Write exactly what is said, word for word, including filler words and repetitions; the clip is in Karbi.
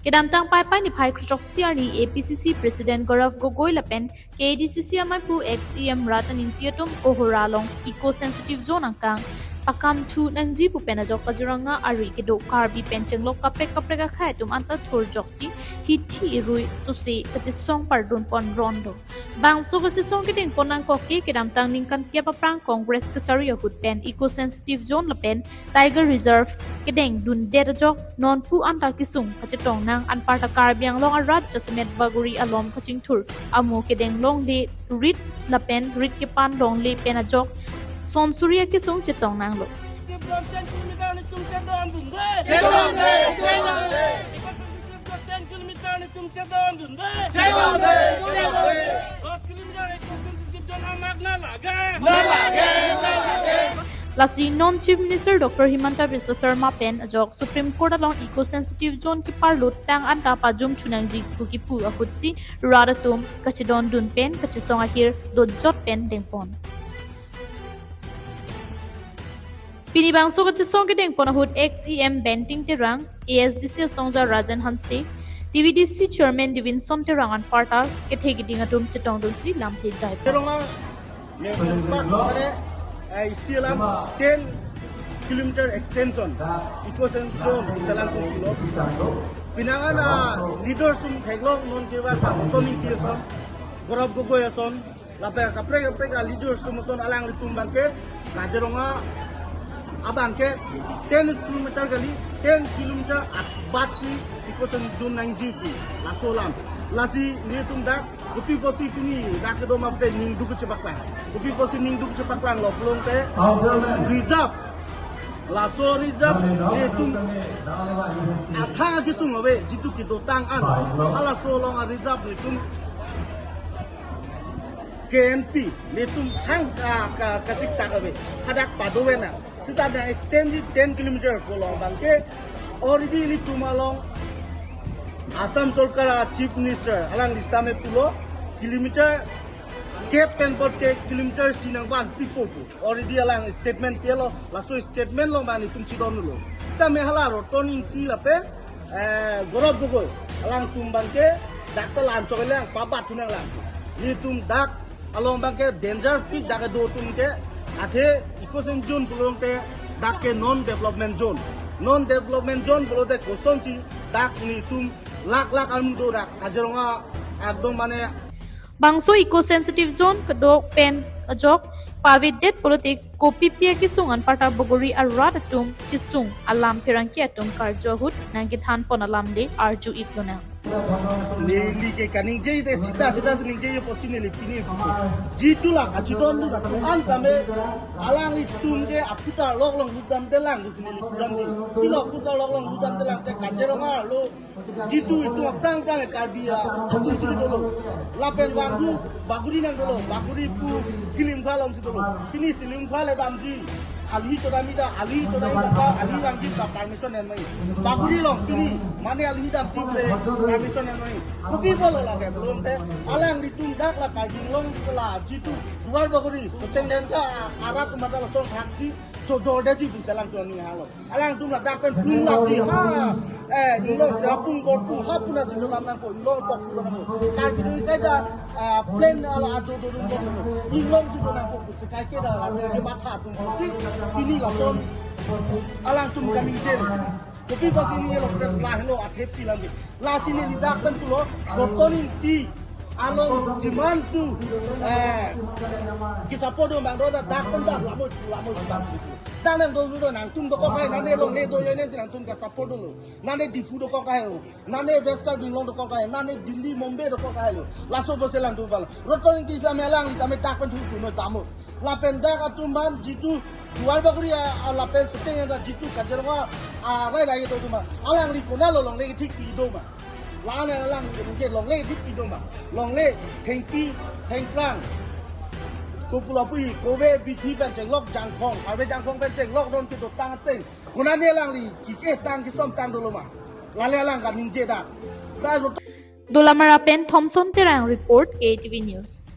Kedamtang Paipai niphai kre-throksi arni A P C C President Gaurav Gogoi lapen K A D C C amei pu ex E M Ratta Engti atum Kohora along Eco Sensitive Zone angkang pakam thu nangji pu pen ajok Kaziranga ari kedo Karbi pen chenglok kaprek kaprek akhei atum anta thurjoksi hithi irui sose kachesong pardun pon rondo. Bangso kachesong kedeng pon nangkok ke kedamtang ningkan kep aphrang Congress kachari ahut pen Eco Sensitive Zone lapen Tiger Reserve kedeng dundet ajok non pu anta kesung kachetong nang anparta Karbi Anglong arat jasemet baguri alom kachingthur amo kedeng longle rit lapen rit kepan longle pen ajok son suri akesung chetong nanglo. Ten kilometer ni tum chedon dun de. Chedon de, chedon de. Ten kilometer ni tum chedon dun de. Chedon de, chedon de. Dos kilometer eco sensitive zone amak na lage. Na lage, na lage. Lasi non Chief Minister Doctor Himanta Biswa Sarma pen ajok Supreme Court along Eco Sensitive Zone keparlut tang anta pajum chunangji pu kipu ahutsi rat atum kachedon dun pen kachesong ahir dojot pen dengpon. Pini bangso kachesong kedeng pon ahut ex E M Benting Terang, A S D C asongja Rajan Hanse, T V D C Chairman Devinson Terang anparta kethe keding atum chetong dunsi lamthe jai. Terang a, Nelson Park, mane, eh, isi alam ten kilometer extension, eco zone, selang ko kilo. Pinangan a leaders atum theklong non ke ba Tony T ason, Gaurav Gogoi ason, lapen kaprek kaprek a leaders atum ason alanglitum abangke Kaziranga abangke ten kilometer kali, ten kilometer abatsi eco zone nangji pu laso alam. Lasi nelitum dak kopi pusi pini dak kedo ma pute ningduk chepaklang. Kopi pusi ningduk chepaklanglo pulote reserve. Laso reserve nelitum athang akesung ave jitu kedotang an. Halaso along a reserve nelitum K N P nelitum hang ka, ka, kasiksak ave. Hadak pado-ena. Seta dak extend ji ten kilometer pu along abangke already nelitum along Assam Sorkar a Chief Minister alangli sitame pulo kilometer kep pen apot ke kilometer isi nangvanpipo pu. Already alang statement pilo, laso statement along abang nelitum chedon dunlo. Sitame hala Ratta Engti lapen eh, Gaurav Gogoi, alangtum abangke dak ta lam chok lang, pabat thu nanglang. Nelitum dak along abangke danger pik dak kedo atum ke, athe eco zone pulote dak ke non development zone. Non development zone pulote kosonsi dak nelitum lakh lakh amu do dak Kaziranga ekdom mane Bangso eco sensitive zone kedo pen ajok pavedet politik kopi pi akesung anparta baguri arat atum kesung alam pherangke atum karju ahut nangkethan pon alam le arju ik lonang. Neli ke kaningje te sita sita si ningje ye pusi neli pini. Jitu la kachidon lu dak an same alanglitum ke aputar lok long ludam telang si neli kudam di. Pilo aputar lok long ludam telang te Kaziranga lo. Jitu itum aphrang aphrang Karbi a, atum si dolo. Lapen vangdu baguri nang dolo, baguri pu Silimkha along si dolo. Pini Silimkha le damji, ali chodamji ta, ali chodamji ta, ali vangji ta permission en mai. Baguri along pini, mane ali damji le permission en mai. Kopi bolo lake, belum te, alanglitum dak la Karbi Anglong la jitu, Duar baguri, Socheng Dengka, arat mata lason thaksi, so jorde ji bisa lang tuan ni halo. Alangtum ladak pen plung lap ji ha. Eh, inglong ya pung bor pu ha puna si dolam nangpo, inglong tok si dolam nangpo. Kai bidung kai da, ah, plan ala ajo do dum bor nangpo. Inglong si dolam nangpo, si kai ke da la, ye matha tum si, pini lason. Alangtum kaningje. Kopi pusi neli lo, lah lo, athe pi lam ke. Lasi neli dak pen pulo, Ratta Engti along demand tu, eh, ki-support do bang do dak dak pen dak lamo lamo. Dak nang do do nangtum dokok hai, nane longle do ye ne si nangtum ka-support dolo. Nane Diphu dokok hai lo. Nane West Karbi Anglong dokok hai, nane Delhi, Mumbai dokok hai lo. Laso pusi alangtum palo. Ratta Engti same alangli tame dak pen thu thu noi tamo. Lapen dak atum ban jitu Duar baguri a, a lapen Socheng Dengka jitu Kaziranga a rai rai do ma. Alangli konat lo longle thik pi do ma. Lana alangli ke longle thik pi do ma. Longle thengpi thengphrang. Kopula pu hi, kove bithi pen chenglok jangphong, kove jangphong pen chenglok don kedo tang ateng. Konat ne alangli kike tang kisom tang dolo ma. Lale alang kaningje dak. Dak Ratta Dolamara pen Thompson Terang report, K T V News.